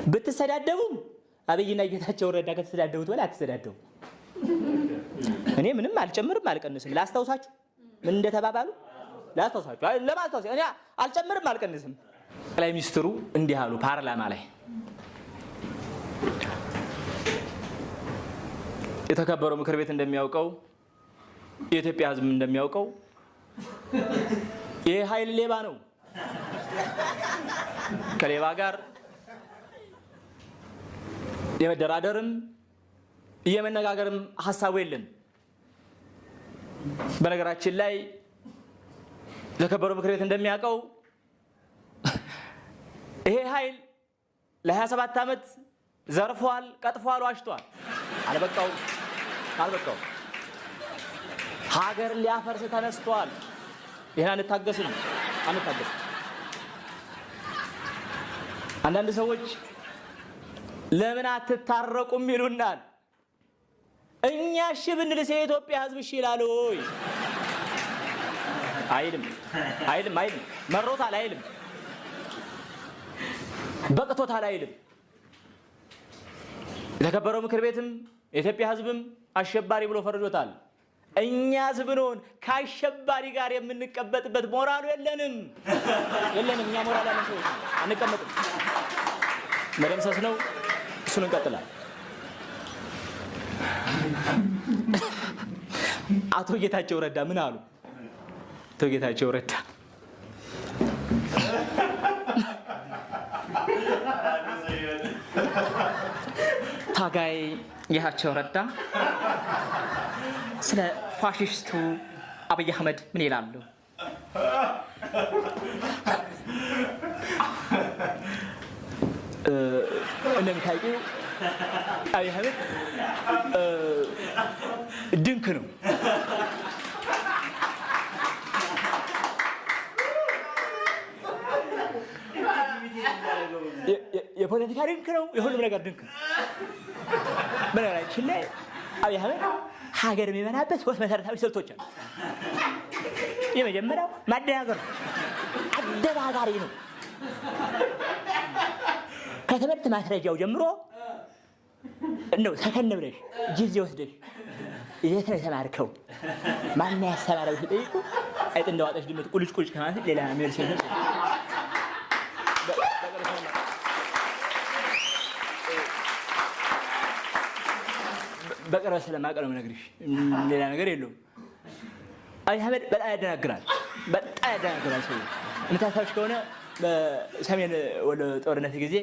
ብትሰዳደቡም አብይና ጌታቸው ረዳ ከተሰዳደቡት በላይ አትሰዳደቡ። እኔ ምንም አልጨምርም አልቀንስም። ላስታውሳችሁ ምን እንደተባባሉ ላስታውሳችሁ። አይ ለማስታወስ እኔ አልጨምርም አልቀንስም። ጠቅላይ ሚኒስትሩ እንዲህ አሉ ፓርላማ ላይ፣ የተከበረው ምክር ቤት እንደሚያውቀው፣ የኢትዮጵያ ሕዝብ እንደሚያውቀው ይህ ኃይል ሌባ ነው። ከሌባ ጋር የመደራደርም የመነጋገርም ሀሳቡ የለም። በነገራችን ላይ የተከበረው ምክር ቤት እንደሚያውቀው ይሄ ኃይል ለ27 ዓመት ዘርፏል፣ ቀጥፏል፣ ዋሽቷል። አልበቃውም አልበቃውም። ሀገር ሊያፈርስ ተነስቷል። ይህን አንታገስም አንታገስም። አንዳንድ ሰዎች ለምን አትታረቁም ይሉናል። እኛ እሺ ብንልስ የኢትዮጵያ ሕዝብ እሺ ይላል ወይ? አይልም አይልም አይልም። መሮታል አይልም። በቅቶታል አይልም። የተከበረው ምክር ቤትም የኢትዮጵያ ሕዝብም አሸባሪ ብሎ ፈርጆታል። እኛስ ብንሆን ከአሸባሪ ጋር የምንቀበጥበት ሞራሉ የለንም የለንም። እኛ ሞራል ያለን ሰዎች አንቀመጥም። መደምሰስ ነው፣ እሱን እንቀጥላል። አቶ ጌታቸው ረዳ ምን አሉ? አቶ ጌታቸው ረዳ ታጋይ ጌታቸው ረዳ ስለ ፋሽስቱ አብይ አህመድ ምን ይላሉ? እንደምታውቂው አብይ አህመድ ድንክ ነው። የፖለቲካ ድንክ ነው። የሁሉም ነገር ድንክ ነው። በነገራችን ላይ አብይ አህመድ ሀገር የሚመራበት ሶስት መሰረታዊ ስልቶች አሉ። የመጀመሪያው ማደናገር ነው። አደናጋሪ ነው። ከትምህርት ማስረጃው ጀምሮ ነው። ሰከን ብለሽ ጊዜ ወስደሽ የት ነው የተማርከው፣ ማን ያስተማረው ሲጠይቁ አይጥ እንደዋጠች ድመት ቁልጭ ቁልጭ ከማለት ሌላ መልስ የለም። በቅርበት ስለማውቅ ነው የምነግርሽ፣ ሌላ ነገር የለውም። አብይ አህመድ በጣም ያደናግራል፣ በጣም ያደናግራል። ሰው የምታስታውሽ ከሆነ በሰሜን ወሎ ጦርነት ጊዜ